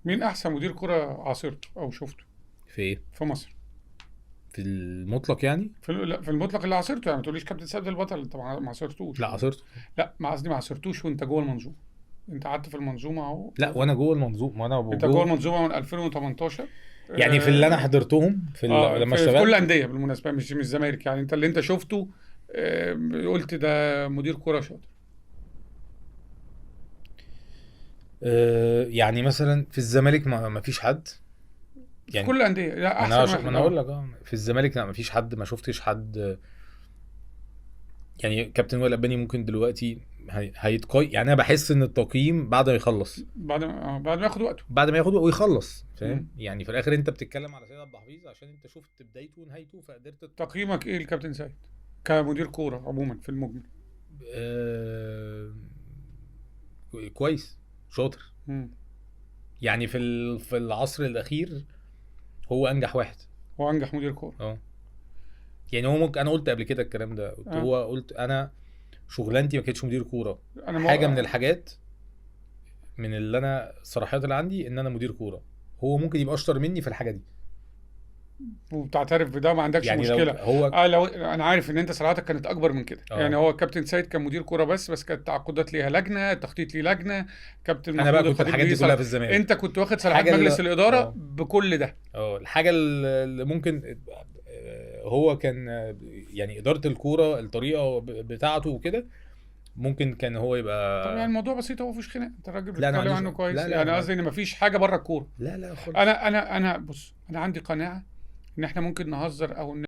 مين احسن مدير كره عاصرته او شفته؟ في ايه؟ في مصر. في المطلق يعني؟ لا، في المطلق اللي عاصرته، يعني ما تقوليش كابتن سيد البطل انت ما عاصرتوش. لا عاصرته. لا، ما قصدي ما عاصرتوش وانت جوه المنظومة، انت قعدت في المنظومة اهو. لا وانا جوه المنظومة، وانا انت جوه المنظومة من 2018 يعني في اللي انا حضرتهم في لما اشتغلت في كل الاندية بالمناسبة، مش الزمالك يعني، انت اللي انت شفته قلت ده مدير كورة شاطر. يعني مثلا في الزمالك ما فيش حد يعني في كل الاندية. لا احسن واحد انا اقول لك في الزمالك لا ما فيش حد، ما شفتش حد يعني. كابتن وائل الأباني ممكن دلوقتي هيتقيم يعني، انا بحس ان التقييم بعد ما يخلص، بعد ما ياخد وقته، بعد ما ياخد وقته ويخلص، فاهم يعني؟ في الاخر انت بتتكلم على سيد عبد الحفيظ عشان انت شفت بدايته ونهايته، فقدرت. تقييمك ايه لكابتن سيد كمدير كورة عموما في المجمل؟ كويس، شاطر. يعني في العصر الاخير هو انجح واحد، هو انجح مدير كورة. يعني هو ممكن، انا قلت قبل كده الكلام ده، قلت هو قلت انا شغلانتي ما كانتش مدير كورة، حاجة من الحاجات من اللي انا الصلاحيات اللي عندي ان انا مدير كورة، هو ممكن يبقى اشطر مني في الحاجة دي، وبتعترف بده، ما عندكش يعني مشكلة. لو هو لو انا عارف ان انت صلاحياتك كانت اكبر من كده. يعني هو كابتن سيد كان مدير كورة بس كانت تعاقدات ليها لجنة، تخطيط ليه لجنة، كابتن انا بقى كنت الحاجات دي كلها في الزمالك. انت كنت واخد صلاحيات مجلس الادارة بكل ده. الحاجة اللي ممكن هو كان يعني ادارة الكورة الطريقة بتاعته وكده، ممكن كان هو يبقى. طب يعني الموضوع بسيط، هو مفيش خناق، انت الراجل بتتكلم عنه كويس. لا يعني قصدي ان مفيش حاجة بره الكورة. لا لا خالص. انا بص، انا عندي قناعة ان احنا ممكن نهزر او